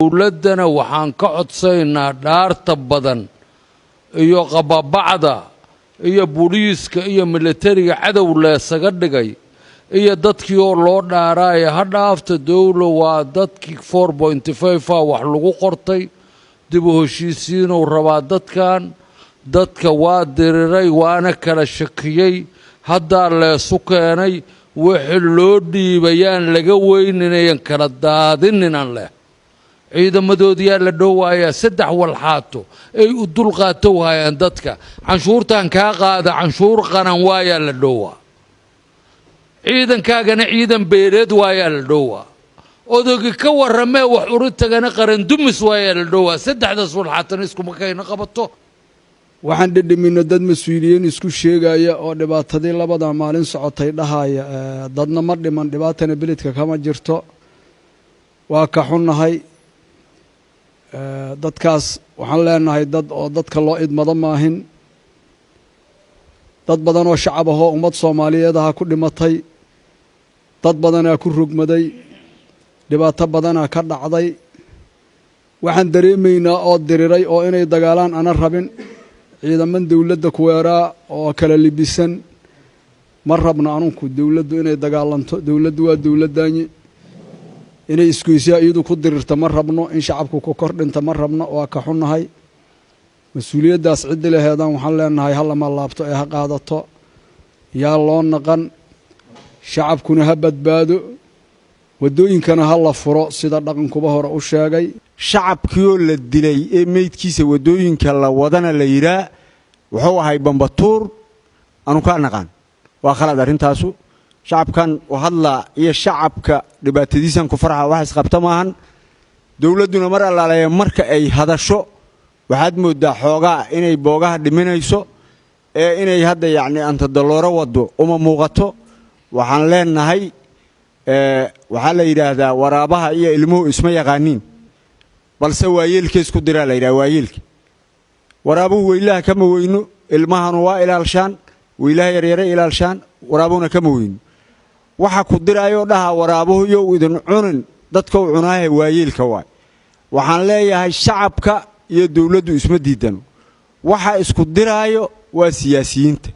Dowladdana waxaan ka codsaynaa dhaarta badan iyo qababacda iyo booliiska iyo milatariga cadow leesaga dhigay iyo dadkii oo loo dhaaraaya ha dhaafta dowlo. Waa dadkii 4.5 a wax lagu qortay, dib u heshiisiinuu rabaa dadkan. Dadka waa diriray waana kala shakiyey, haddaa leesu keenay. Wixii loo dhiibayaan laga weyninayan kala daadininan leh. Ciidamadoodiyaa la dhowaayaa, saddex walxaato ay u dulqaato waayaan dadka. Canshuurtan kaa qaada, canshuur qaran waayaa la dhowaa, ciidankaagana ciidan beeleed waayaa la dhowaa, odogi ka warramee wax uritagana qarandumis waayaa la dhowaa. Saddexdaas walxaatana iskuma kayna qabato. Waxaan dhedhamino dad mas-uuliyiin isku sheegaya oo dhibaatadii labada maalin socotay dhahaya dadna ma dhiman, dhibaatana beledka kama jirto. Waa ka xunnahay dadkaas. Waxaan leenahay dad oo dadka loo idmado maahin. Dad badan oo shacab ahoo ummad Soomaaliyeed aha ku dhimatay, dad badanaa ku rogmaday, dhibaato badanaa ka dhacday. Waxaan dareemaynaa oo diriray oo inay dagaalaan ana rabin ciidaman dowladda kuweeraa oo kala libisan. Ma rabno anunku dowladdu inay dagaalanto. Dowladdu waa dowladdaanyi, inay isgoysyaa iyadu ku dirirta ma rabno, in shacabku ku kor dhinta ma rabno. Waa ka xunnahay. Mas-uuliyaddaas ciddi laheedaan waxaan leenahay ha lama laabto ee ha qaadato, yaa loo naqan, shacabkuna ha badbaado, waddooyinkana ha la furo sida dhaqankuba hore u sheegay. Shacabkiioo la dilay ee meydkiisa waddooyinka la wadana la yidhaa wuxuu ahay bambatuur, anu kaa naqaan waa khalad arrintaasu. Shacabkan hadlaa iyo shacabka dhibaatadiisan ku farxa wax isqabta maahan. Dowladduna mar allaaleeya marka ay hadasho waxaad mooddaa xoogaa inay boogaha dhiminayso ee inay hadda yacni antadalooro waddo uma muuqato. Waxaan leenahay, waxaa la yidhaahdaa waraabaha iyo ilmuhu isma yaqaaniin, balse waayeelka isku diraa la yidhaha. Waayeelka waraabuhu weylaha kama weyno, ilmahanu waa ilaalshaan, weylaha yaryare ilaalshaan, waraabuhuna kama weyno. Waxa ku diraayoo dhaha waraabuhu yow idin cunin, dadkau cunaahe waayeelka waay. Waxaan leeyahay shacabka iyo dowladdu isma diidano, waxa isku diraayo waa siyaasiyiinta.